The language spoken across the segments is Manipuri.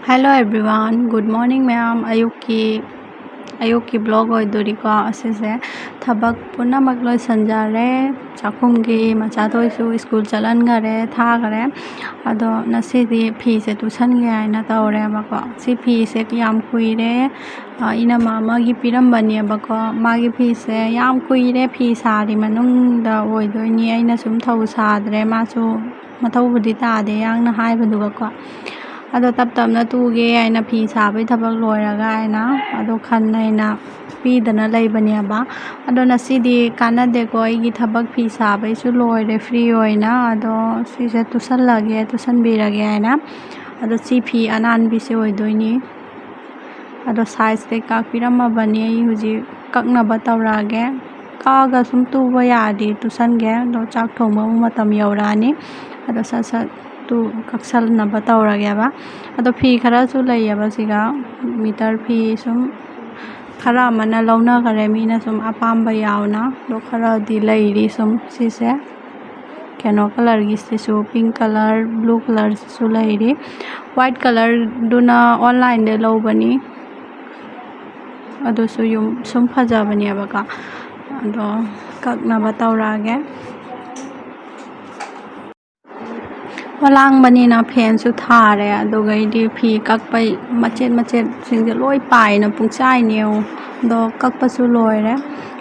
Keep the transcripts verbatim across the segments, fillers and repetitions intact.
Hello everyone, good morning ꯃꯌꯥꯝ꯫ ꯑꯌꯨꯛꯀꯤ ꯑꯌꯨꯛꯀꯤ ꯕ꯭ꯂꯣꯒ ꯑꯣꯏꯗꯣꯔꯤꯀꯣ ꯑꯁꯤꯁꯦ꯫ ꯊꯕꯛ ꯄꯨꯝꯅꯃꯛ ꯂꯣꯏꯁꯤꯟꯖꯔꯦ꯫ ꯆꯥꯛꯈꯨꯝꯒꯤ ꯃꯆꯥꯗꯣꯏꯁꯨ ꯁ꯭ꯀꯨꯜ ꯆꯠꯍꯟꯈꯔꯦ, ꯊꯥꯈꯔꯦ꯫ ꯑꯗꯣ ꯉꯁꯤꯗꯤ ꯐꯤꯁꯦ ꯇꯨꯁꯟꯒꯦ ꯍꯥꯏꯅ ꯇꯧꯔꯦꯕꯀꯣ꯫ ꯁꯤ ꯐꯤꯁꯦ ꯌꯥꯝ ꯀꯨꯏꯔꯦ, ꯑ, ꯏꯅꯝꯃ ꯑꯃꯒꯤ ꯄꯤꯔꯝꯕꯅꯦꯕꯀꯣ꯫ ꯃꯥꯒꯤ ꯐꯤꯁꯦ ꯌꯥꯝ ꯀꯨꯏꯔꯦ ꯐꯤ ꯁꯥꯔꯤ ꯃꯅꯨꯡꯗ ꯑꯣꯏꯗꯣꯏꯅꯤ꯫ ꯑꯩꯅ ꯁꯨꯝ ꯊꯧ ꯁꯥꯗ꯭ꯔꯦ, ꯃꯥꯁꯨ ꯃꯊꯧꯕꯨꯗꯤ ꯇꯥꯗꯦ ꯌꯥꯡꯅ ꯍꯥꯏꯕꯗꯨꯒꯀꯣ꯫ ꯑꯗꯣ ꯇꯞ ꯇꯞꯅ ꯇꯨꯒꯦ ꯍꯥꯏꯅ ꯐꯤ ꯁꯥꯕꯒꯤ ꯊꯕꯛ ꯂꯣꯏꯔꯒ ꯍꯥꯏꯅ ꯑꯗꯣ ꯈꯟ ꯍꯥꯏꯅ ꯄꯤꯗꯅ ꯂꯩꯕꯅꯦꯕ꯫ ꯑꯗꯣ ꯉꯁꯤꯗꯤ ꯀꯥꯟꯅꯗꯦꯀꯣ, ꯑꯩꯒꯤ ꯊꯕꯛ ꯐꯤ ꯁꯥꯕꯩꯁꯨ ꯂꯣꯏꯔꯦ ꯐ꯭ꯔꯤ ꯑꯣꯏꯅ꯫ ꯑꯗꯣ ꯁꯤꯁꯦ ꯇꯨꯁꯜꯂꯒꯦ, ꯇꯨꯁꯟꯕꯤꯔꯒꯦ ꯍꯥꯏꯅ꯫ ꯑꯗꯣ ꯁꯤ ꯐꯤ ꯑꯅꯥꯟꯕꯤꯁꯦ ꯑꯣꯏꯗꯣꯏꯅꯤ꯫ ꯑꯗꯣ ꯁꯥꯏꯖ ꯀꯩꯀꯥ ꯄꯤꯔꯝꯃꯕꯅꯤ꯫ ꯑꯩ ꯍꯧꯖꯤꯛ ꯀꯛꯅꯕ ꯇꯧꯔꯛꯑꯒꯦ꯫ ꯀꯛꯑꯒ ꯁꯨꯝ ꯇꯨꯕ ꯌꯥꯔꯗꯤ ꯇꯨꯁꯟꯒꯦ꯫ ꯑꯗꯣ ꯆꯥꯛ ꯊꯣꯡꯕ ꯑꯃꯨꯛ ꯃꯇꯝ ꯌꯧꯔꯛꯑꯅꯤ꯫ ꯑꯗꯣ ꯁꯠ ꯁꯠ ꯇꯨ ꯀꯛꯁꯟꯅꯕ ꯇꯧꯔꯒꯦꯕ꯫ ꯑꯗꯣ ꯐꯤ ꯈꯔꯁꯨ ꯂꯩꯌꯦꯕ ꯁꯤꯒ, ꯃꯤꯇꯔ ꯐꯤ ꯁꯨꯝ ꯈꯔ ꯑꯃꯅ ꯂꯧꯅꯈꯔꯦ ꯃꯤꯅ ꯁꯨꯝ ꯑꯄꯥꯝꯕ ꯌꯥꯎꯅ꯫ ꯑꯗꯣ ꯈꯔꯗꯤ ꯂꯩꯔꯤ ꯁꯨꯝ ꯁꯤꯁꯦ꯫ ꯀꯩꯅꯣ ꯀꯂꯔꯒꯤꯁꯤꯁꯨ, ꯄꯤꯡ ꯀꯂꯔ, ꯕ꯭ꯂꯨ ꯀꯂꯔꯁꯤꯁꯨ ꯂꯩꯔꯤ꯫ ꯋꯥꯏꯠ ꯀꯂꯔꯗꯨꯅ ꯑꯣꯟꯂꯥꯏꯟꯗ ꯂꯧꯕꯅꯤ꯫ ꯑꯗꯨꯁꯨ ꯌꯨꯝ ꯁꯨꯝ ꯐꯖꯕꯅꯦꯕꯀꯣ꯫ ꯑꯗꯣ ꯀꯛꯅꯕ ꯇꯧꯔꯛꯑꯒꯦ꯫ ꯂꯥꯡꯕꯅꯤꯅ ꯐꯦꯟꯁꯨ ꯊꯥꯔꯦ꯫ ꯑꯗꯨꯒ ꯑꯩꯗꯤ ꯐꯤ ꯀꯛꯄꯩ ꯃꯆꯦꯠ ꯃꯆꯦꯠꯁꯤꯡꯁꯦ ꯂꯣꯏ ꯄꯥꯏꯅ ꯄꯨꯡꯆꯥꯏꯅꯦ ꯌꯦꯡꯉꯨ꯫ ꯑꯗꯣ ꯀꯛꯄꯁꯨ ꯂꯣꯏꯔꯦ꯫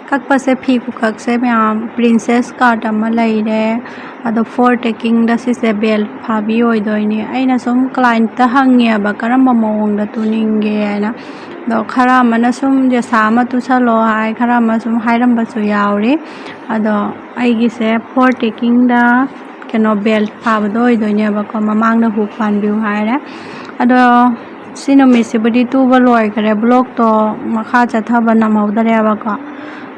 ꯀꯛꯄꯁꯦ ꯐꯤ ꯈꯨꯀꯛꯁꯦ ꯃꯌꯥꯝ, ꯄ꯭ꯔꯤꯟꯁꯦꯁ ꯀꯠ ꯑꯃ ꯂꯩꯔꯦ, ꯑꯗꯣ ꯐꯣꯔ ꯇꯦꯛꯀꯤꯡꯗ ꯁꯤꯁꯦ ꯕꯦꯜ ꯐꯥꯕꯤ ꯑꯣꯏꯗꯣꯏꯅꯤ꯫ ꯑꯩꯅ ꯁꯨꯝ ꯀ꯭ꯂꯥꯏꯟꯠꯇ ꯍꯪꯉꯦꯕ ꯀꯔꯝꯕ ꯃꯑꯣꯡꯗ ꯇꯨꯅꯤꯡꯒꯦ ꯍꯥꯏꯅ꯫ ꯑꯗꯣ ꯈꯔ ꯑꯃꯅ ꯁꯨꯝ ꯖꯦꯁꯥ ꯑꯃ ꯇꯨꯁꯜꯂꯣ ꯍꯥꯏ, ꯈꯔ ꯑꯃ ꯁꯨꯝ ꯍꯥꯏꯔꯝꯕꯁꯨ ꯌꯥꯎꯔꯤ꯫ ꯑꯗꯣ ꯑꯩꯒꯤꯁꯦ ꯐꯣꯔ ꯇꯦꯛꯀꯤꯡꯗ ꯀꯩꯅꯣ ꯕꯦꯜ ꯐꯥꯕꯗꯣ ꯑꯣꯏꯗꯣꯏꯅꯦꯕꯀꯣ, ꯃꯃꯥꯡꯗ ꯍꯨꯛ ꯄꯥꯟꯕꯤꯌꯨ ꯍꯥꯏꯔꯦ꯫ ꯑꯗꯣ ꯁꯤ ꯅꯨꯃꯤꯠꯁꯤꯕꯨꯗꯤ ꯇꯨꯕ ꯂꯣꯏꯈ꯭ꯔꯦ, ꯕ꯭ꯂꯣꯛꯇꯣ ꯃꯈꯥ ꯆꯠꯊꯕ ꯅꯝꯍꯧꯗꯔꯦꯕꯀꯣ꯫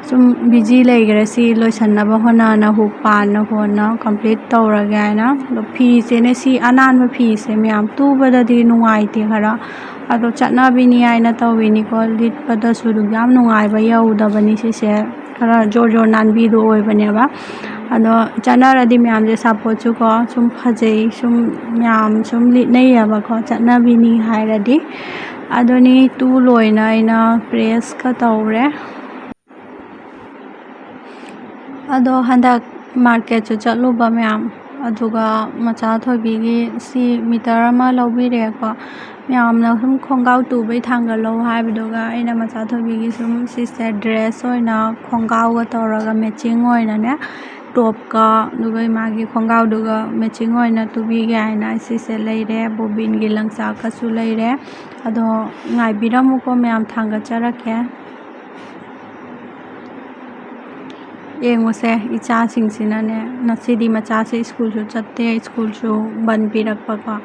ꯁꯨꯝ ꯕꯤꯖꯤ ꯂꯩꯈ꯭ꯔꯦ꯫ ꯁꯤ ꯂꯣꯏꯁꯟꯅꯕ ꯍꯣꯠꯅꯅ ꯍꯨꯛ ꯄꯥꯟꯅ ꯍꯣꯠꯅ ꯀꯝꯄ꯭ꯂꯤꯠ ꯇꯧꯔꯒꯦ ꯍꯥꯏꯅ꯫ ꯑꯗꯣ ꯐꯤꯁꯦꯅꯦ, ꯁꯤ ꯑꯅꯥꯟꯕ ꯐꯤꯁꯦ ꯃꯌꯥꯝ ꯇꯨꯕꯗꯗꯤ ꯅꯨꯡꯉꯥꯏꯇꯦ ꯈꯔ, ꯑꯗꯣ ꯆꯠꯅꯕꯤꯅꯤ ꯍꯥꯏꯅ ꯇꯧꯔꯤꯅꯤꯀꯣ꯫ ꯂꯤꯠꯄꯗꯁꯨ ꯑꯗꯨꯝ ꯌꯥꯝ ꯅꯨꯡꯉꯥꯏꯕ ꯌꯧꯗꯕꯅꯤ ꯁꯤꯁꯦ, ꯈꯔ ꯖꯣꯔ ꯖꯣꯔ ꯅꯥꯟꯕꯤꯗꯣ ꯑꯣꯏꯕꯅꯦꯕ꯫ ꯑꯗꯣ ꯆꯠꯅꯔꯗꯤ ꯃꯌꯥꯝꯁꯦ ꯁꯥꯄꯣꯠꯁꯨꯀꯣ ꯁꯨꯝ ꯐꯖꯩ, ꯁꯨꯝ ꯃꯌꯥꯝ ꯁꯨꯝ ꯂꯤꯠꯅꯩꯌꯦꯕꯀꯣ, ꯆꯠꯅꯕꯤꯅꯤ ꯍꯥꯏꯔꯗꯤ꯫ ꯑꯗꯨꯅꯤ ꯇꯨ ꯂꯣꯏꯅ ꯑꯩꯅ ꯄ꯭ꯔꯦꯁꯀ ꯇꯧꯔꯦ꯫ ꯑꯗꯣ ꯍꯟꯗꯛ ꯃꯥꯔꯀꯦꯠꯁꯨ ꯆꯠꯂꯨꯕ ꯃꯌꯥꯝ, ꯑꯗꯨꯒ ꯃꯆꯥ ꯊꯣꯏꯕꯤꯒꯤ ꯁꯤ ꯃꯤꯇꯔ ꯑꯃ ꯂꯧꯕꯤꯔꯦꯀꯣ꯫ ꯃꯌꯥꯝꯅ ꯁꯨꯝ ꯈꯣꯡꯒ꯭ꯔꯥꯎ ꯇꯨꯕꯩ ꯊꯥꯡꯒꯠꯂꯧ ꯍꯥꯏꯕꯗꯨꯒ ꯑꯩꯅ ꯃꯆꯥ ꯊꯣꯏꯕꯤꯒꯤ ꯁꯨꯝ ꯁꯤꯁꯦ ꯗ꯭ꯔꯦꯁ ꯑꯣꯏꯅ ꯈꯣꯡꯒ꯭ꯔꯥꯎꯒ ꯇꯧꯔꯒ ꯃꯦꯠꯆꯤꯡ ꯑꯣꯏꯅꯅꯦ, ꯇꯣꯞꯀ ꯑꯗꯨꯒ ꯃꯥꯒꯤ ꯈꯣꯡꯒ꯭ꯔꯥꯎꯗꯨꯒ ꯃꯦꯠꯆꯤꯡ ꯑꯣꯏꯅ ꯇꯨꯕꯤꯒꯦ ꯍꯥꯏꯅ ꯁꯤꯁꯦ ꯂꯩꯔꯦ꯫ ꯕꯣꯕꯤꯟꯒꯤ ꯂꯪꯆꯥꯛꯀꯁꯨ ꯂꯩꯔꯦ꯫ ꯑꯗꯣ ꯉꯥꯏꯕꯤꯔꯝꯃꯨꯀꯣ ꯃꯌꯥꯝ, ꯊꯥꯡꯒꯠꯆꯔꯛꯀꯦ꯫ ꯌꯦꯡꯉꯨꯁꯦ, ꯏꯆꯥꯁꯤꯡꯁꯤꯅꯅꯦ, ꯉꯁꯤꯗꯤ ꯃꯆꯥꯁꯦ ꯁ꯭ꯀꯨꯜꯁꯨ ꯆꯠꯇꯦ, ꯁ꯭ꯀꯨꯜꯁꯨ ꯕꯟ ꯄꯤꯔꯛꯄꯀꯣ꯫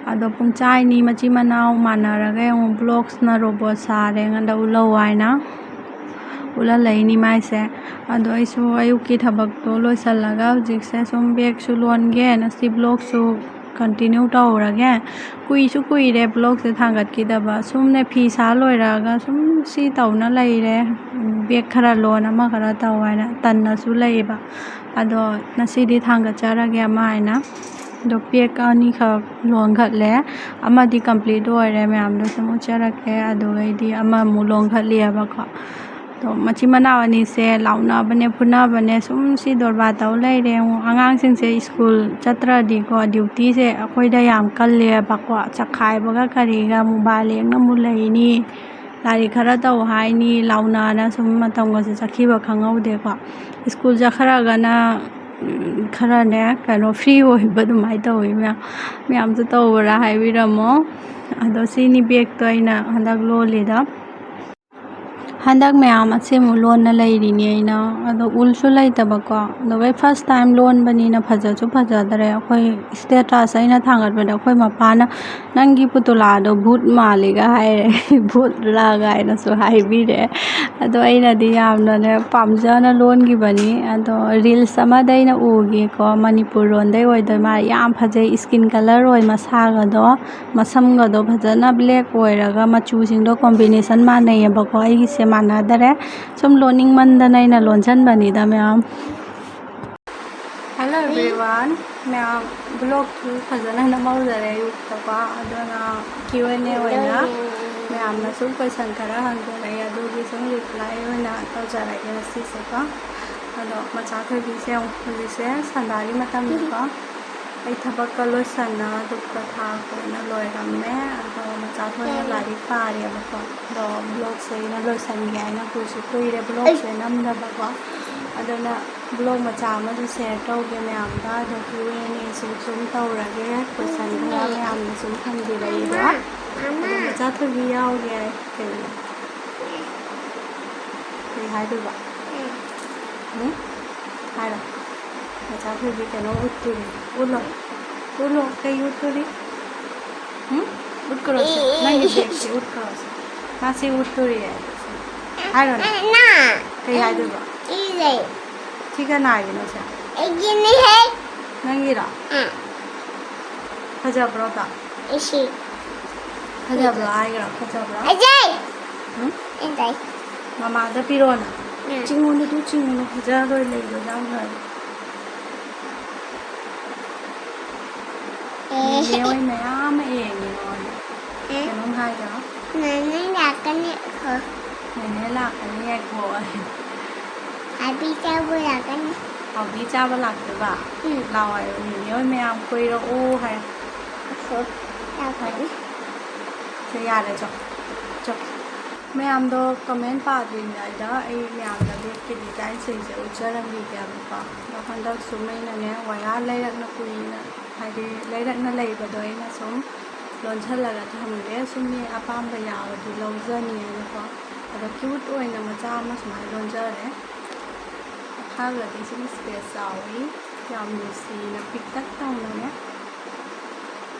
ꯑꯗꯣ ꯄꯨꯡꯆꯥꯏꯅꯤ ꯃꯆꯤꯟ ꯃꯅꯥꯎ ꯃꯥꯟꯅꯔꯒ ꯌꯦꯡꯉꯨ, ꯕ꯭ꯂꯣꯛꯁꯅ ꯔꯣꯕꯣꯠ ꯁꯥꯔꯦ, ꯉꯟꯗ ꯎꯠꯂꯧ ꯍꯥꯏꯅ ꯎꯠꯍꯜꯂꯛꯏꯅꯤ ꯃꯥꯏꯁꯦ꯫ ꯑꯗꯣ ꯑꯩꯁꯨ ꯑꯌꯨꯛꯀꯤ ꯊꯕꯛꯇꯣ ꯂꯣꯏꯁꯤꯜꯂꯒ ꯍꯧꯖꯤꯛꯁꯦ ꯁꯨꯝ ꯕꯦꯒꯁꯨ ꯂꯣꯟꯒꯦꯅ ꯁꯤ ꯕ꯭ꯂꯣꯛꯁꯨ ꯀꯟꯇꯤꯅ꯭ꯌꯨ ꯇꯧꯔꯒꯦ꯫ ꯀꯨꯏꯁꯨ ꯀꯨꯏꯔꯦ ꯕ꯭ꯂꯣꯛꯁꯦ ꯊꯥꯡꯒꯠꯈꯤꯗꯕ꯫ ꯁꯨꯝꯅꯦ ꯐꯤ ꯁꯥ ꯂꯣꯏꯔꯛꯑꯒ ꯁꯨꯝ ꯁꯤ ꯇꯧꯅ ꯂꯩꯔꯦ꯫ ꯕꯦꯒ ꯈꯔ ꯂꯣꯟ, ꯑꯃ ꯈꯔ ꯇꯧ ꯍꯥꯏꯅ ꯇꯟꯅꯁꯨ ꯂꯩꯌꯦꯕ꯫ ꯑꯗꯣ ꯉꯁꯤꯗꯤ ꯊꯥꯡꯒꯠꯆꯔꯒꯦ ꯑꯃ ꯍꯥꯏꯅ꯫ ꯑꯗꯣ ꯕꯦꯒ ꯑꯅꯤꯈꯛ ꯂꯣꯟꯈꯠꯂꯦ꯫ ꯑꯃꯗꯤ ꯀꯝꯄ꯭ꯂꯤꯠ ꯑꯣꯏꯔꯦ, ꯃꯌꯥꯝꯗꯣ ꯁꯨꯝ ꯎꯠꯆꯔꯛꯀꯦ꯫ ꯑꯗꯨꯒꯩꯗꯤ ꯑꯃꯃꯨꯛ ꯂꯣꯟꯈꯠꯂꯤꯑꯕꯀꯣ꯫ ꯑꯗꯣ ꯃꯆꯤꯟ ꯃꯅꯥꯎ ꯑꯅꯤꯁꯦ ꯂꯥꯎꯅꯕꯅꯦ, ꯐꯨꯅꯕꯅꯦ, ꯁꯨꯝ ꯁꯤ ꯗꯣꯔꯕꯥꯔ ꯇꯧ ꯂꯩꯔꯦ꯫ ꯑꯉꯥꯡꯁꯤꯡꯁꯦ ꯁ꯭ꯀꯨꯜ ꯆꯠꯇ꯭ꯔꯗꯤꯀꯣ, ꯗ꯭ꯌꯨꯇꯤꯁꯦ ꯑꯩꯈꯣꯏꯗ ꯌꯥꯝ ꯀꯜꯂꯦꯕꯀꯣ꯫ ꯆꯈꯥꯏꯕꯒ ꯀꯔꯤꯒ, ꯃꯣꯕꯥꯏꯜ ꯌꯦꯡꯅ ꯑꯃꯨꯛ ꯂꯩꯅꯤ, ꯂꯥꯏꯔꯤꯛ ꯈꯔ ꯇꯧ ꯍꯥꯏꯅꯤ, ꯂꯥꯎꯅꯅ ꯁꯨꯝ ꯃꯇꯝꯒꯁꯦ ꯆꯠꯈꯤꯕ ꯈꯪꯍꯧꯗꯦꯀꯣ꯫ ꯁ꯭ꯀꯨꯜ ꯆꯠꯈ꯭ꯔꯒꯅ, ꯎꯝ, ꯈꯔꯅꯦ, ꯀꯩꯅꯣ, ꯐ꯭ꯔꯤ ꯑꯣꯏꯕ ꯑꯗꯨꯃꯥꯏꯅ ꯇꯧꯋꯤ ꯃꯌꯥꯝ꯫ ꯃꯌꯥꯝꯁꯨ ꯇꯧꯕ꯭ꯔꯥ ꯍꯥꯏꯕꯤꯔꯝꯃꯣ꯫ ꯑꯗꯣ ꯁꯤꯅꯤ ꯕꯦꯒꯇꯣ ꯑꯩꯅ ꯍꯟꯗꯛ ꯂꯣꯜꯂꯤꯗꯣ꯫ ꯍꯟꯗꯛ ꯃꯌꯥꯝ ꯑꯁꯦ ꯑꯃꯨꯛ ꯂꯣꯟꯅ ꯂꯩꯔꯤꯅꯤ ꯑꯩꯅ꯫ ꯑꯗꯣ ꯎꯜꯁꯨ ꯂꯩꯇꯕꯀꯣ꯫ ꯑꯗꯨꯒ ꯐꯥꯔꯁ ꯇꯥꯏꯝ ꯂꯣꯟꯕꯅꯤꯅ ꯐꯖꯁꯨ ꯐꯖꯗ꯭ꯔꯦ꯫ ꯑꯩꯈꯣꯏ ꯁ꯭ꯇꯦꯇꯁ ꯑꯩꯅ ꯊꯥꯡꯒꯠꯄꯗ ꯑꯩꯈꯣꯏ ꯃꯄꯥꯅ, "ꯅꯪꯒꯤ ꯄꯨꯇꯨꯂꯥꯗꯣ ꯚꯨꯠ ꯃꯥꯜꯂꯤꯒ" ꯍꯥꯏꯔꯦ꯫ "ꯚꯨꯠꯂ?" ꯀꯥꯏꯅꯁꯨ ꯍꯥꯏꯕꯤꯔꯦ꯫ ꯑꯗꯣ ꯑꯩꯅꯗꯤ ꯌꯥꯝꯅꯅꯦ ꯄꯥꯝꯖꯅ ꯂꯣꯟꯈꯤꯕꯅꯤ꯫ ꯑꯗꯣ ꯔꯤꯜꯁ ꯑꯃꯗ ꯑꯩꯅ ꯎꯈꯤꯀꯣ, ꯃꯅꯤꯄꯨꯔ ꯂꯣꯟꯗꯩ ꯑꯣꯏꯗꯣꯏ ꯃꯥꯜꯂꯦ꯫ ꯌꯥꯝ ꯐꯖꯩ, ꯁ꯭ꯀꯤꯟ ꯀꯂꯔ ꯑꯣꯏ ꯃꯁꯥꯒꯗꯣ꯫ ꯃꯁꯝꯒꯗꯣ ꯐꯖꯅ ꯕ꯭ꯂꯦꯛ ꯑꯣꯏꯔꯒ ꯃꯆꯨꯁꯤꯡꯗꯣ ꯀꯣꯝꯕꯤꯅꯦꯁꯟ ꯃꯥꯟꯅꯩꯌꯦꯕꯀꯣ꯫ ꯑꯩꯒꯤꯁꯦ ꯃꯥꯟꯅꯗꯔꯦ꯫ ꯁꯨꯝ ꯂꯣꯟꯅꯤꯡꯃꯟꯗꯅ ꯑꯩꯅ ꯂꯣꯟꯁꯤꯟꯕꯅꯤꯗ ꯃꯌꯥꯝ꯫ Everyone, ꯃꯌꯥꯝ, vlogꯁꯨ ꯐꯖꯅ ꯅꯝꯍꯧꯗꯔꯦ ꯑꯌꯨꯛꯇꯀꯣ, ꯑꯗꯨꯅ Q and A ꯑꯣꯏꯅ ꯃꯌꯥꯝꯅ ꯁꯨꯝ question ꯈꯔ ꯍꯪꯖꯔꯛꯑꯦ, ꯑꯗꯨꯒꯤ ꯁꯨꯝ reply ꯑꯣꯏꯅ ꯇꯧꯖꯔꯛꯑꯒꯦ ꯉꯁꯤꯁꯦꯀꯣ꯫ ꯑꯗꯣ ꯃꯆꯥ ꯊꯣꯏꯕꯤꯁꯦ ꯑꯃꯨꯛ ꯍꯧꯖꯤꯛꯁꯦ ꯁꯟꯗꯥꯒꯤ ꯃꯇꯝꯅꯤꯀꯣ, ꯑꯩ ꯊꯕꯛꯀ ꯂꯣꯏꯁꯟꯅ ꯙꯨꯞꯀ ꯊꯥ ꯈꯣꯠꯅ ꯂꯣꯏꯔꯝꯃꯦ꯫ ꯑꯗꯣ ꯃꯆꯥ ꯊꯣꯏꯅ ꯂꯥꯏꯔꯤꯛ ꯄꯥꯔꯦꯕꯀꯣ꯫ ꯑꯗꯣ vlogꯁꯦ ꯑꯩꯅ ꯂꯣꯏꯁꯟꯒꯦ ꯍꯥꯏꯅ ꯀꯨꯏꯁꯨ ꯀꯨꯏꯔꯦ vlogꯁꯦ ꯅꯝꯗꯕꯀꯣ꯫ ꯑꯗꯨꯅ vlog ꯃꯆꯥ ꯑꯃꯁꯨ share ꯇꯧꯒꯦ ꯃꯌꯥꯝꯗ꯫ ꯑꯗꯣ Q and Aꯁꯨ ꯁꯨꯝ ꯇꯧꯔꯒꯦ, question ꯈꯔ ꯃꯌꯥꯝꯅ ꯁꯨꯝ ꯍꯪꯕꯤꯔꯛꯏꯕ꯫ ꯑꯗꯣ ꯃꯆꯥ ꯊꯣꯏꯕꯤ ꯌꯥꯎꯒꯦ ꯍꯥꯏ ꯀꯩꯅꯣ? ꯀꯩ ꯍꯥꯏꯗꯣꯏꯕ? ꯎꯝ? ꯍꯥꯏꯔꯣ꯫ ꯃꯆꯥ ꯊꯣꯏꯕꯤ ꯀꯩꯅꯣ ꯎꯠꯇꯣꯔꯤ꯫ ꯎꯠꯂꯣ꯫ ꯎꯠꯂꯣ꯫ ꯀꯩ ꯎꯠꯇꯣꯔꯤ? ꯎꯝ? ꯎꯠꯈ꯭ꯔꯣꯁꯦ꯫ ꯅꯪꯒꯤ bagꯁꯦ ꯎꯠꯈ꯭ꯔꯣꯁꯦ꯫ ꯃꯥꯁꯦ ꯎꯠꯇꯣꯔꯤ ꯍꯥꯏꯕꯁꯦ꯫ ꯍꯥꯏꯔꯣꯅꯦ꯫ ꯅ꯫ ꯀꯩ ꯍꯥꯏꯗꯣꯏꯕ? ꯏꯔꯦ꯫ ꯁꯤ ꯀꯅꯥꯒꯤꯅꯣ ꯁꯦ? ꯑꯩꯒꯤꯅꯦꯍꯦ꯫ ꯅꯪꯒꯤꯔꯣ? ꯎꯝ꯫ ꯐꯖꯕ꯭ꯔꯣ ꯑꯗꯣ? ꯏꯁꯤ꯫ ꯐꯖꯕ꯭ꯔꯣ ꯍꯥꯏꯒ꯭ꯔꯣ? ꯐꯖꯕ꯭ꯔꯣ? ꯐꯖꯩ꯫ ꯎꯝ? ꯐꯖꯩ꯫ ꯃꯃꯥꯗ ꯄꯤꯔꯛꯑꯣꯅ꯫ ꯎꯝ꯫ ꯆꯤꯡꯉꯨꯅꯨ, ꯇꯨ ꯆꯤꯡꯉꯨꯅꯨ, ꯐꯖꯔꯣꯏ, ꯂꯩꯗꯣ ꯌꯥꯎꯈ꯭ꯔꯗꯤ꯫ ꯑꯦ꯫ ꯅꯦꯅꯦ ꯍꯣꯏ ꯃꯌꯥꯝ ꯑꯃ ꯌꯦꯡꯉꯤ ꯅꯉꯣꯟꯗ꯫ ꯑꯦ꯫ ꯀꯩꯅꯣꯝ ꯍꯥꯏꯒ꯭ꯔꯣ? ꯅꯦꯅꯦ ꯂꯥꯛꯀꯅꯤ ꯑꯩꯈꯣꯏ꯫ ꯅꯦꯅꯦ ꯂꯥꯛꯀꯅꯤ ꯉꯥꯏꯈꯣ꯫ ꯍꯥꯏꯕꯤ ꯆꯥꯕ ꯂꯥꯛꯀꯅꯤ꯫ ꯍꯥꯎꯕꯤ ꯆꯥꯕ ꯂꯥꯛꯇꯣꯏꯕ? ꯎꯝ꯫ ꯂꯥꯛꯑꯣ ꯍꯥꯏꯌꯣ, ꯅꯦꯅꯦ ꯍꯣꯏ ꯃꯌꯥꯝ ꯀꯣꯏꯔꯛꯑꯣ ꯍꯥꯏꯌꯣ꯫ ꯑꯩꯈꯣꯏ ꯂꯥꯛꯀꯅꯤ꯫ ꯁꯦ, ꯌꯥꯔꯦ, ꯆꯣ꯫ ꯆꯣ꯫ ꯃꯌꯥꯝꯗꯣ comment ꯄꯥꯗ꯭ꯔꯤꯉꯩꯗ ꯑꯩ ꯃꯌꯥꯝꯗ bagꯀꯤ designꯁꯤꯡꯁꯦ ꯎꯠꯆꯔꯝꯕꯤꯒꯦꯕꯀꯣ꯫ ꯑꯗꯣ ꯍꯟꯗꯛ ꯁꯨꯝ ꯑꯩꯅꯅꯦ wire ꯂꯩꯔꯛꯅ ꯀꯨꯏꯅ, ꯍꯥꯏꯗꯤ ꯂꯩꯔꯛꯅ ꯂꯩꯕꯗꯣ ꯑꯩꯅ ꯁꯨꯝ ꯂꯣꯟꯁꯜꯂꯒ ꯊꯝꯒꯦ꯫ ꯁꯨꯝ ꯃꯤ ꯑꯄꯥꯝꯕ ꯌꯥꯎꯔꯗꯤ ꯂꯧꯖꯅꯤꯅꯀꯣ꯫ ꯑꯗꯣ cute ꯑꯣꯏꯅ ꯃꯆꯥ ꯑꯃ ꯁꯨꯃꯥꯏꯅ ꯂꯣꯟꯖꯔꯦ꯫ ꯃꯈꯥꯒꯗꯤ ꯁꯨꯝ space ꯆꯥꯎꯏ꯫ ꯌꯥꯝ ꯅꯨꯡꯁꯤꯅ ꯄꯤꯛꯇꯛ ꯇꯧꯅꯅꯦ꯫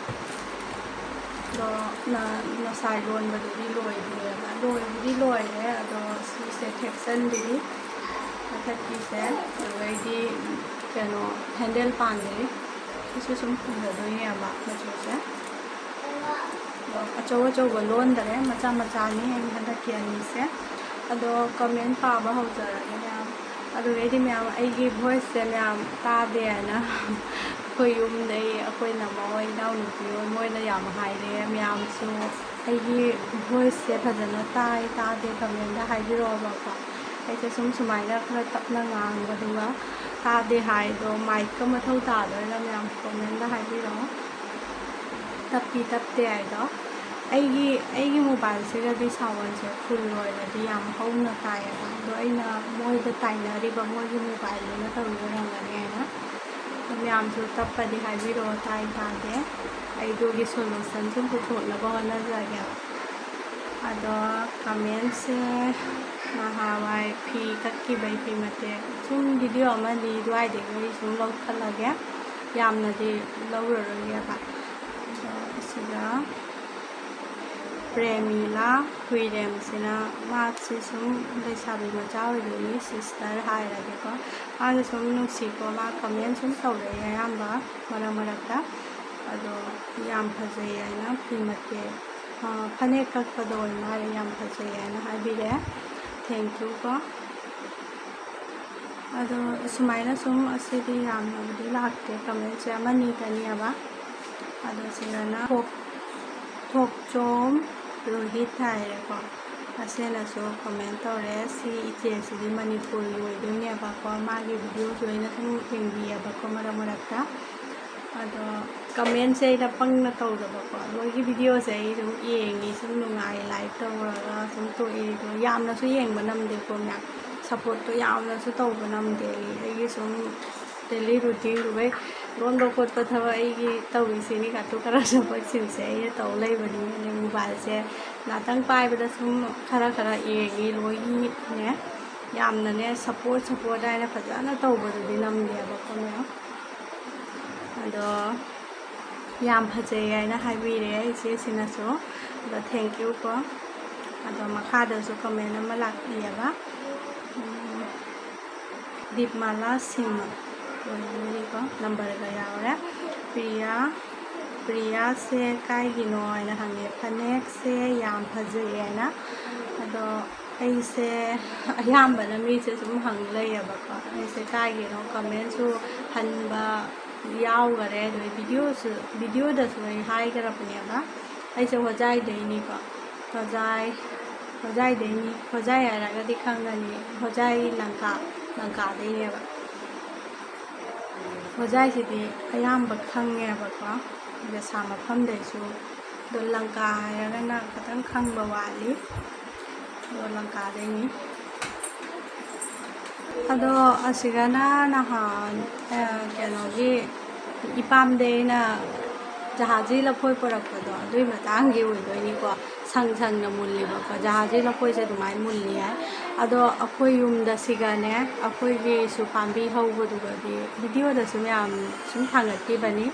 ꯑꯗꯣ ꯅ-, ꯉꯁꯥꯏ ꯂꯣꯟꯕꯗꯨꯗꯤ ꯂꯣꯏꯗ꯭ꯔꯤꯑꯕ꯫ ꯂꯣꯏꯕꯨꯗꯤ ꯂꯣꯏꯔꯦ, ꯑꯗꯣ ꯁꯤꯁꯦ ꯊꯦꯛꯆꯟꯕꯤꯔꯤ ꯃꯊꯛꯀꯤꯁꯦ꯫ ꯑꯗꯨꯒꯩꯗꯤ ꯀꯩꯅꯣ handle ꯄꯥꯟꯗ꯭ꯔꯤ꯫ ꯁꯤꯁꯨ ꯁꯨꯝ ꯐꯖꯗꯣꯏꯅꯦꯕ ꯃꯆꯨꯁꯦ꯫ ꯑꯗꯣ ꯑꯆꯧ ꯑꯆꯧꯕ ꯂꯣꯟꯗꯔꯦ, ꯃꯆꯥ ꯃꯆꯥꯅꯤ ꯑꯩ ꯍꯟꯗꯛꯀꯤ ꯑꯅꯤꯁꯦ꯫ ꯑꯗꯣ comment ꯄꯥꯕ ꯍꯧꯖꯔꯒꯦ ꯃꯌꯥꯝ꯫ ꯑꯗꯨꯒꯩꯗꯤ ꯃꯌꯥꯝ ꯑꯩꯒꯤ voiceꯁꯦ ꯃꯌꯥꯝ ꯇꯥꯗꯦ ꯍꯥꯏꯅ ꯑꯩꯈꯣꯏ ꯌꯨꯝꯗꯩ ꯑꯩꯈꯣꯏ ꯅꯝꯃ ꯍꯣꯏ, ꯏꯅꯥꯎꯅꯨꯄꯤ ꯍꯣꯏ, ꯃꯣꯏꯅ ꯌꯥꯝ ꯍꯥꯏꯔꯦ꯫ ꯃꯌꯥꯝꯁꯨ ꯑꯩꯒꯤ voiceꯁꯦ ꯐꯖꯅ ꯇꯥꯏ ꯇꯥꯗꯦ commentꯗ ꯍꯥꯏꯕꯤꯔꯛꯑꯣꯕꯀꯣ꯫ ꯑꯩꯁꯦ ꯁꯨꯝ ꯁꯨꯃꯥꯏꯅ ꯈꯔ ꯇꯞꯅ ꯉꯥꯡꯕꯗꯨꯒ ꯇꯥꯗꯦ ꯍꯥꯏꯗꯣ, micꯀ ꯃꯊꯧ ꯇꯥꯗꯣꯏꯔꯥ ꯃꯌꯥꯝ commentꯗ ꯍꯥꯏꯕꯤꯔꯛꯑꯣ꯫ ꯇꯞꯄꯤ ꯇꯞꯇꯦ ꯍꯥꯏꯗꯣ꯫ ꯑꯩꯒꯤ, ꯑꯩꯒꯤ mobileꯁꯤꯒꯗꯤ soundꯁꯦ full ꯑꯣꯏꯔꯗꯤ ꯌꯥꯝ ꯍꯧꯅ ꯇꯥꯏꯌꯦꯕ꯫ ꯑꯗꯣ ꯑꯩꯅ ꯃꯣꯏꯗ ꯇꯥꯏꯅꯔꯤꯕ ꯃꯣꯏꯒꯤ mobileꯗꯨꯅ ꯇꯧꯔꯤ ꯑꯣꯏꯔꯝꯒꯅꯤ ꯍꯥꯏꯅ꯫ ꯑꯗꯣ ꯃꯌꯥꯝꯁꯨ ꯇꯞꯄꯗꯤ ꯍꯥꯏꯕꯤꯔꯛꯑꯣ, ꯇꯥꯏ ꯇꯥꯗꯦ꯫ ꯑꯩ ꯑꯗꯨꯒꯤ solution ꯁꯨꯝ ꯄꯨꯊꯣꯛꯅꯕ ꯍꯣꯠꯅꯖꯒꯦꯕ꯫ ꯑꯗꯣ commentꯁꯦ ꯅꯍꯥꯟꯋꯥꯏ ꯐꯤ ꯀꯛꯈꯤꯕꯩ ꯐꯤ ꯃꯇꯦꯛ, ꯁꯨꯝ video ꯑꯃꯅꯤ ꯑꯗꯨꯋꯥꯏꯗꯒꯤ ꯑꯩ ꯁꯨꯝ ꯂꯧꯈꯠꯂꯒꯦ, ꯌꯥꯝꯅꯗꯤ ꯂꯧꯔꯔꯣꯏꯒꯦꯕ꯫ ꯑꯗꯣ ꯁꯤꯗ ꯄ꯭ꯔꯦꯃꯤꯂꯥ ꯍꯨꯏꯔꯦꯝꯁꯤꯅ, ꯃꯥꯁꯤ ꯁꯨꯝ ꯂꯩꯁꯥꯕꯤ ꯃꯆꯥ ꯑꯣꯏꯗꯣꯏꯅꯤ, sister ꯍꯥꯏꯔꯒꯦꯀꯣ꯫ ꯃꯥꯁꯨ ꯁꯨꯝ ꯅꯨꯡꯁꯤꯀꯣ, ꯃꯥ comment ꯁꯨꯝ ꯇꯧꯔꯛꯑꯦ ꯑꯌꯥꯝꯕ ꯃꯔꯛ ꯃꯔꯛꯇ꯫ ꯑꯗꯣ ꯌꯥꯝ ꯐꯖꯩ ꯍꯥꯏꯅ ꯐꯤ ꯃꯇꯦꯛ, ꯑ, ꯐꯅꯦꯛ ꯀꯛꯄꯗ ꯑꯣꯏ ꯃꯥꯜꯂꯦ, ꯌꯥꯝ ꯐꯖꯩ ꯍꯥꯏꯅ ꯍꯥꯏꯕꯤꯔꯛꯑꯦ꯫ Thank you ꯀꯣ꯫ ꯑꯗꯣ ꯁꯨꯃꯥꯏꯅ ꯁꯨꯝ ꯑꯁꯤꯗꯤ ꯌꯥꯝꯅꯕꯨꯗꯤ ꯂꯥꯛꯇꯦ, commentꯁꯦ ꯑꯃꯅꯤꯇꯅꯦꯕ꯫ ꯑꯗꯣ ꯁꯤꯗꯅ ꯊꯣꯛ-, ꯊꯣꯛꯆꯣꯝ ꯔꯣꯍꯤꯠ ꯍꯥꯏꯔꯦꯀꯣ, ꯑꯁꯤꯅꯁꯨ comment ꯇꯧꯔꯦ, "ꯁꯤ ꯏꯆꯦꯁꯤꯗꯤ ꯃꯅꯤꯄꯨꯔꯒꯤ ꯑꯣꯏꯗꯣꯏꯅꯦꯕꯀꯣ, ꯃꯥꯒꯤ videoꯁꯨ ꯑꯩꯅ ꯁꯨꯝ ꯌꯦꯡꯕꯤꯌꯦꯕꯀꯣ ꯃꯔꯛ ꯃꯔꯛꯇ꯫ ꯑꯗꯣ commentꯁꯦ ꯑꯩꯅ ꯄꯪꯅ ꯇꯧꯗꯕꯀꯣ, ꯃꯣꯏꯒꯤ videoꯁꯦ ꯑꯩ ꯁꯨꯝ ꯌꯦꯡꯉꯤ, ꯁꯨꯝ ꯅꯨꯡꯉꯥꯏ, like ꯇꯧꯔꯒ ꯁꯨꯝ ꯇꯣꯛꯏ꯫ ꯑꯗꯣ ꯌꯥꯝꯅꯁꯨ ꯌꯦꯡꯕ ꯉꯝꯗꯦꯀꯣ ꯃꯌꯥꯝ, supportꯇꯣ ꯌꯥꯝꯅꯁꯨ ꯇꯧꯕ ꯉꯝꯗꯦ꯫ ꯑꯩ, ꯑꯩꯒꯤ ꯁꯨꯝ daily routineꯗꯨꯒꯩ ꯂꯣꯟꯕ ꯈꯣꯠꯄ ꯊꯕꯛ ꯑꯩꯒꯤ ꯇꯧꯔꯤꯁꯤꯅꯤ, ꯀꯥꯇꯨ ꯀꯔꯟ ꯊꯕꯛꯁꯤꯡꯁꯦ ꯑꯩꯅ ꯇꯧ ꯂꯩꯕꯅꯤꯅꯅꯦ, mobileꯁꯦ ꯉꯥꯛꯇꯪ ꯄꯥꯏꯕꯗ ꯁꯨꯝ ꯈꯔ ꯈꯔ ꯌꯦꯡꯉꯤ꯫ ꯂꯣꯏꯅꯅꯦ ꯌꯥꯝꯅꯅꯦ support support ꯍꯥꯏꯅ ꯐꯖꯅ ꯇꯧꯕꯗꯨꯗꯤ ꯉꯝꯗꯦꯕꯀꯣ ꯃꯌꯥꯝ꯫ ꯑꯗꯣ ꯌꯥꯝ ꯐꯖꯩ ꯍꯥꯏꯅ ꯍꯥꯏꯕꯤꯔꯦ ꯏꯆꯦꯁꯤꯅꯁꯨ꯫ ꯑꯗꯣ thank you ꯀꯣ꯫ ꯑꯗꯣ ꯃꯈꯥꯗꯁꯨ comment ꯑꯃ ꯂꯥꯛꯄꯤꯌꯦꯕ꯫ ꯎꯝ, ꯗꯤꯞꯃꯥꯂꯥ ꯁꯤꯡ ꯑꯣꯏꯗꯣꯏꯅꯤꯀꯣ, numberꯒ ꯌꯥꯎꯔꯦ꯫ "ꯄ꯭ꯔꯤꯌꯥ, ꯄ꯭ꯔꯤꯌꯥꯁꯦ ꯀꯥꯏꯒꯤꯅꯣ?" ꯍꯥꯏꯅ ꯍꯪꯉꯦ꯫ "ꯐꯅꯦꯛꯁꯦ ꯌꯥꯝ ꯐꯖꯩ" ꯍꯥꯏꯅ꯫ ꯑꯗꯣ ꯑꯩꯁꯦ ꯑꯌꯥꯝꯕꯅ ꯃꯤꯁꯦ ꯁꯨꯝ ꯍꯪ ꯂꯩꯌꯦꯕꯀꯣ꯫ ꯑꯩꯁꯦ ꯀꯥꯏꯒꯤꯅꯣ ꯀꯃꯦꯟꯁꯨ ꯍꯟꯕ ꯌꯥꯎꯈꯔꯦ, ꯑꯗꯨꯒ ꯚꯤꯗꯤꯑꯣꯁꯨ, ꯚꯤꯗꯤꯑꯣꯗꯁꯨ ꯑꯩ ꯍꯥꯏꯈ꯭ꯔꯕꯅꯦꯕ꯫ ꯑꯩꯁꯦ ꯍꯣꯖꯥꯏꯗꯩꯅꯤꯀꯣ꯫ ꯍꯣꯖꯥꯏ, ꯍꯣꯖꯥꯏꯗꯩꯅꯤ꯫ ꯍꯣꯖꯥꯏ ꯍꯥꯏꯔꯒꯗꯤ ꯈꯪꯒꯅꯤ, ꯍꯣꯖꯥꯏ ꯂꯪꯀꯥ, ꯂꯪꯀꯥꯗꯩꯅꯦꯕ꯫ ꯍꯣꯖꯥꯏꯁꯤꯗꯤ ꯑꯌꯥꯝꯕ ꯈꯪꯉꯦꯕꯀꯣ, ꯖꯁꯥ ꯃꯐꯝꯗꯩꯁꯨ꯫ ꯑꯗꯣ ꯂꯪꯀꯥ ꯍꯥꯏꯔꯒꯅ ꯈꯤꯇꯪ ꯈꯪꯕ ꯋꯥꯠꯂꯤ꯫ ꯑꯗꯣ ꯂꯪꯀꯥꯗꯩꯅꯤ꯫ ꯑꯗꯣ ꯑꯁꯤꯒꯅ ꯅꯍꯥꯟ, ꯑ, ꯀꯩꯅꯣꯒꯤ, ꯏꯄꯥꯝꯗꯩ ꯑꯩꯅ ꯖꯍꯥꯖꯤ ꯂꯐꯣꯏ ꯄꯨꯔꯛꯄꯗꯣ, ꯑꯗꯨꯒꯤ ꯃꯇꯥꯡꯒꯤ ꯑꯣꯏꯗꯣꯏꯅꯤꯀꯣ꯫ ꯁꯪ ꯁꯪꯅ ꯃꯨꯜꯂꯤꯕꯀꯣ, ꯖꯍꯥꯖꯤ ꯂꯐꯣꯏꯁꯦ ꯑꯗꯨꯃꯥꯏꯅ ꯃꯨꯜꯂꯤ ꯍꯥꯏ꯫ ꯑꯗꯣ ꯑꯩꯈꯣꯏ ꯌꯨꯝꯗ ꯁꯤꯒꯅꯦ, ꯑꯩꯈꯣꯏꯒꯤꯁꯨ ꯄꯥꯝꯕꯤ ꯍꯧꯕꯗꯨꯒꯗꯤ ꯚꯤꯗꯤꯑꯣꯗꯁꯨ ꯃꯌꯥꯝ ꯁꯨꯝ ꯊꯥꯡꯒꯠꯈꯤꯕꯅꯤ꯫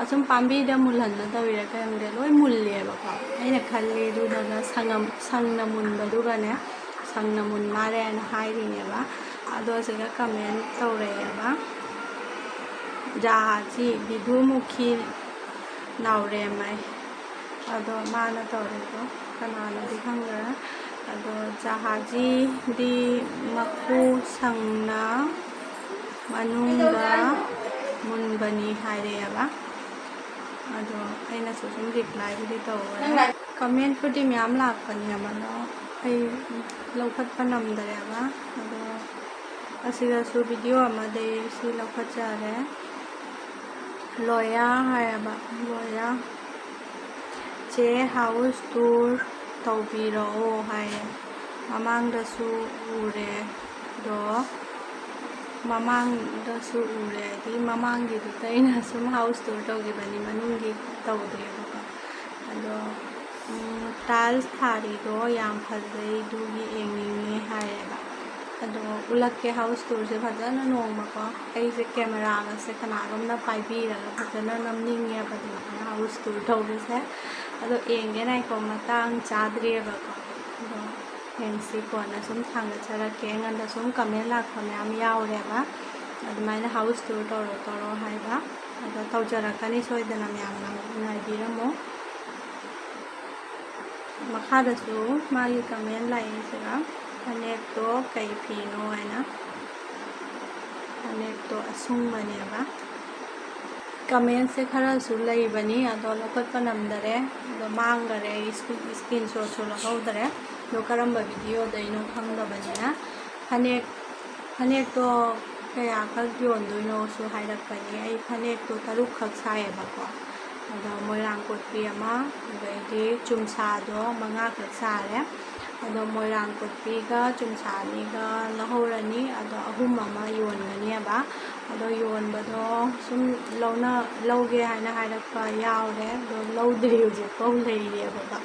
ꯑꯁꯨꯝ ꯄꯥꯝꯕꯤꯗ ꯃꯨꯜꯍꯟꯅ ꯇꯧꯔꯤꯔꯥ ꯈꯪꯗꯦ, ꯂꯣꯏ ꯃꯨꯜꯂꯦꯕꯀꯣ꯫ ꯑꯩꯅ ꯈꯜꯂꯤ ꯑꯗꯨꯗꯨꯅ ꯁꯪꯉꯝ-, ꯁꯪꯅ ꯃꯨꯟꯕꯗꯨꯒꯅꯦ, ꯁꯪꯅ ꯃꯨꯟ ꯃꯥꯜꯂꯦꯅ ꯍꯥꯏꯔꯤꯅꯦꯕ꯫ ꯑꯗꯣ ꯁꯤꯒ ꯀꯃꯦꯟ ꯇꯧꯔꯛꯑꯦꯕ, ꯖꯍꯥꯖꯤ ꯕꯤꯗꯨꯃꯨꯈꯤ ꯅꯥꯎꯔꯦꯝꯃꯩ꯫ ꯑꯗꯣ ꯃꯥꯅ ꯇꯧꯔꯤꯗꯣ ꯀꯅꯥꯅꯣꯗꯤ ꯈꯪꯗ꯭ꯔꯦ꯫ ꯑꯗꯣ ꯖꯍꯥꯖꯤꯗꯤ ꯃꯈꯨ ꯁꯪꯅ ꯃꯅꯨꯡꯗ ꯃꯨꯟꯕꯅꯤ ꯍꯥꯏꯔꯛꯑꯦꯕ꯫ ꯑꯗꯣ ꯑꯩꯅꯁꯨ ꯁꯨꯝ ꯔꯤꯄ꯭ꯂꯥꯏꯕꯨꯗꯤ ꯇꯧꯋꯦ꯫ ꯀꯃꯦꯟꯄꯨꯗꯤ ꯃꯌꯥꯝ ꯂꯥꯛꯄꯅꯦꯕ, ꯑꯗꯣ ꯑꯩ ꯂꯧꯈꯠꯄ ꯅꯝꯗꯔꯦꯕ꯫ ꯑꯗꯣ ꯑꯁꯤꯗꯁꯨ ꯚꯤꯗꯤꯑꯣ ꯑꯃꯗꯩ ꯁꯤ ꯂꯧꯈꯠꯆꯔꯦ꯫ ꯂꯣꯌꯥ ꯍꯥꯏꯌꯦꯕ, ꯂꯣꯌꯥ꯫ "ꯆꯦ, ꯍꯥꯎꯁ ꯇꯨꯔ ꯇꯧꯕꯤꯔꯛꯑꯣ" ꯍꯥꯏꯌꯦ꯫ ꯃꯃꯥꯡꯗꯁꯨ ꯎꯔꯦ, ꯑꯗꯣ ꯃꯃꯥꯡꯗꯁꯨ ꯎꯔꯦ, ꯍꯥꯏꯗꯤ ꯃꯃꯥꯡꯒꯤꯗꯨꯗ ꯑꯩꯅ ꯁꯨꯝ ꯍꯥꯎꯁ ꯇꯨꯔ ꯇꯧꯈꯤꯕꯅꯤ, ꯃꯅꯨꯡꯒꯤ ꯇꯧꯗ꯭ꯔꯦꯕꯀꯣ꯫ ꯑꯗꯣ, ꯎꯝ, ꯇꯥꯏꯜꯁ ꯊꯥꯔꯤꯗꯣ ꯌꯥꯝ ꯐꯖꯩ, ꯑꯗꯨꯒꯤ ꯌꯦꯡꯅꯤꯡꯉꯦ ꯍꯥꯏꯌꯦꯕ꯫ ꯑꯗꯣ ꯎꯠꯂꯛꯀꯦ ꯍꯥꯎꯁ ꯇꯨꯔꯁꯦ ꯐꯖꯅ ꯅꯣꯡꯃꯀꯣ꯫ ꯑꯩꯁꯦ ꯀꯦꯃꯦꯔꯥꯒꯁꯦ ꯀꯅꯥꯒꯨꯝꯅ ꯄꯥꯏꯕꯤꯔꯒ ꯐꯖꯅ ꯅꯝꯅꯤꯡꯉꯦꯕ ꯑꯗꯨꯃꯥꯏꯅ ꯍꯥꯎꯁ ꯇꯨꯔ ꯇꯧꯕꯁꯦ꯫ ꯑꯗꯣ ꯌꯦꯡꯒꯦ ꯉꯥꯏꯈꯣ, ꯃꯇꯥꯡ ꯆꯥꯗ꯭ꯔꯤꯑꯕꯀꯣ꯫ ꯑꯗꯣ ꯌꯦꯡꯁꯤ, ꯀꯣꯟꯅ ꯁꯨꯝ ꯊꯥꯡꯒꯠꯆꯔꯛꯀꯦ꯫ ꯑꯩꯉꯣꯟꯗ ꯁꯨꯝ ꯀꯃꯦꯟ ꯂꯥꯛꯄ ꯃꯌꯥꯝ ꯌꯥꯎꯔꯦꯕ, ꯑꯗꯨꯃꯥꯏꯅ ꯍꯥꯎꯁ ꯇꯨꯔ ꯇꯧꯔꯣ ꯇꯧꯔꯣ ꯍꯥꯏꯕ꯫ ꯑꯗꯣ ꯇꯧꯖꯔꯛꯀꯅꯤ ꯁꯣꯏꯗꯅ, ꯃꯌꯥꯝꯅ ꯉꯥꯏꯕꯤꯔꯝꯃꯣ꯫ ꯃꯈꯥꯗꯁꯨ ꯃꯥꯒꯤ comment ꯂꯥꯛꯏꯁꯤꯒ, "ꯐꯅꯦꯛꯇꯣ ꯀꯩ ꯐꯤꯅꯣ?" ꯍꯥꯏꯅ꯫ ꯐꯅꯦꯛꯇꯣ ꯑꯁꯨꯡꯕꯅꯦꯕ꯫ Commentꯁꯦ ꯈꯔꯁꯨ ꯂꯩꯕꯅꯤ, ꯑꯗꯣ ꯂꯧꯈꯠꯄ ꯅꯝꯗꯔꯦ, ꯑꯗꯣ ꯃꯥꯡꯈꯔꯦ꯫ ꯑꯩ screen- screenshotꯁꯨ ꯂꯧꯍꯧꯗꯔꯦ꯫ ꯑꯗꯣ ꯀꯔꯝꯕ videoꯗꯩꯅꯣ ꯈꯪꯗꯕꯅꯤꯅ꯫ ꯐꯅꯦꯛ ꯐꯅꯦꯛꯇꯣ ꯀꯌꯥꯈꯛ ꯌꯣꯟꯗꯣꯏꯅꯣꯁꯨ ꯍꯥꯏꯔꯛꯄꯅꯤ꯫ ꯑꯩ ꯐꯅꯦꯛꯇꯣ ꯇꯔꯨꯛꯈꯛ ꯁꯥꯏꯌꯦꯕꯀꯣ꯫ ꯑꯗꯣ ꯃꯣꯏꯔꯥꯡ ꯀꯣꯠꯄꯤ ꯑꯃ, ꯑꯗꯩꯗꯤ ꯆꯨꯝꯁꯥꯗꯣ ꯃꯉꯥꯈꯛ ꯁꯥꯔꯦ꯫ ꯑꯗꯣ ꯃꯣꯏꯔꯥꯡ ꯀꯣꯠꯄꯤꯒ ꯆꯨꯝꯁꯥ ꯑꯅꯤꯒ ꯂꯧꯍꯧꯔꯅꯤ꯫ ꯑꯗꯣ ꯑꯍꯨꯝ ꯑꯃ ꯌꯣꯟꯒꯅꯦꯕ꯫ ꯑꯗꯣ ꯌꯣꯟꯕꯗꯣ ꯁꯨꯝ ꯂꯧꯅ- ꯂꯧꯒꯦ ꯍꯥꯏꯅ ꯍꯥꯏꯔꯛꯄ ꯌꯥꯎꯔꯦ꯫ ꯑꯗꯣ ꯂꯧꯗ꯭ꯔꯤ, ꯍꯧꯖꯤꯛꯐꯥꯎ ꯂꯩꯔꯤꯑꯕꯀꯣ꯫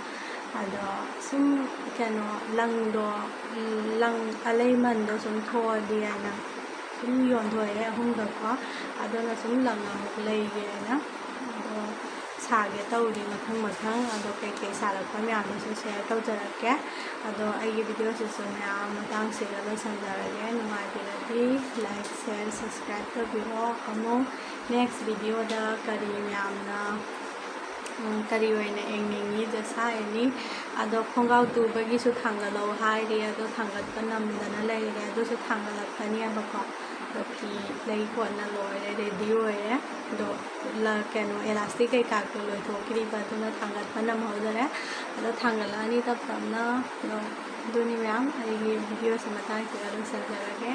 ꯑꯗꯣ ꯁꯨꯝ ꯀꯩꯅꯣ ꯂꯪꯗꯣ, ꯂꯪ ꯑꯂꯩꯃꯟꯗꯣ ꯁꯨꯝ ꯊꯣꯛꯑꯗꯤ ꯍꯥꯏꯅ ꯁꯨꯝ ꯌꯣꯟꯊꯣꯛꯑꯦ ꯑꯍꯨꯝꯈꯛꯀꯣ꯫ ꯑꯗꯨꯅ ꯁꯨꯝ ꯂꯪ ꯑꯃꯨꯛ ꯂꯩꯒꯦ ꯍꯥꯏꯅ꯫ ꯑꯗꯣ ꯁꯥꯒꯦ ꯇꯧꯔꯤ ꯃꯊꯪ ꯃꯊꯪ꯫ ꯑꯗꯣ ꯀꯩꯀꯩ ꯁꯥꯔꯛꯄ ꯃꯌꯥꯝꯗꯨꯁꯨ share ꯇꯧꯖꯔꯛꯀꯦ꯫ ꯑꯗꯣ ꯑꯩꯒꯤ videoꯁꯤꯁꯨ ꯃꯌꯥꯝ ꯃꯇꯥꯡꯁꯤꯗ ꯂꯣꯏꯁꯤꯟꯖꯔꯒꯦ꯫ ꯅꯨꯡꯉꯥꯏꯕꯤꯔꯗꯤ like, share, subscribe ꯇꯧꯕꯤꯔꯣ꯫ ꯑꯃꯨꯛ next videoꯗ ꯀꯔꯤ ꯃꯌꯥꯝꯅ, ꯎꯝ, ꯀꯔꯤ ꯑꯣꯏꯅ ꯌꯦꯡꯅꯤꯡꯉꯤ, just any꯫ ꯑꯗꯣ ꯈꯣꯡꯒ꯭ꯔꯥꯎ ꯇꯨꯕꯒꯤꯁꯨ ꯊꯥꯡꯒꯠꯂꯛꯑꯣ ꯍꯥꯏꯔꯤ, ꯑꯗꯣ ꯊꯥꯡꯒꯠꯄ ꯅꯝꯗꯅ ꯂꯩꯔꯦ꯫ ꯑꯗꯨꯁꯨ ꯊꯥꯡꯒꯠꯂꯛꯀꯅꯦꯕꯀꯣ꯫ ꯑꯗꯣ ꯐꯤ ꯂꯩ ꯈꯣꯠꯅ ꯂꯣꯏꯔꯦ, ready ꯑꯣꯏꯔꯦ꯫ ꯑꯗꯣ ꯂ- ꯀꯩꯅꯣ elastic ꯀꯩꯀꯥꯗꯣ ꯂꯣꯏꯊꯣꯛꯈꯤꯕ, ꯑꯗꯨꯅ ꯊꯥꯡꯒꯠꯄ ꯅꯝꯍꯧꯗꯔꯦ꯫ ꯑꯗꯣ ꯊꯥꯡꯒꯠꯂꯛꯑꯅꯤ ꯇꯞ ꯇꯞꯅ꯫ ꯑꯗꯣ ꯑꯗꯨꯅꯤ ꯃꯌꯥꯝ, ꯑꯩꯒꯤ videoꯁꯤ ꯃꯇꯥꯡꯁꯤꯗ ꯂꯣꯏꯁꯤꯟꯖꯔꯒꯦ꯫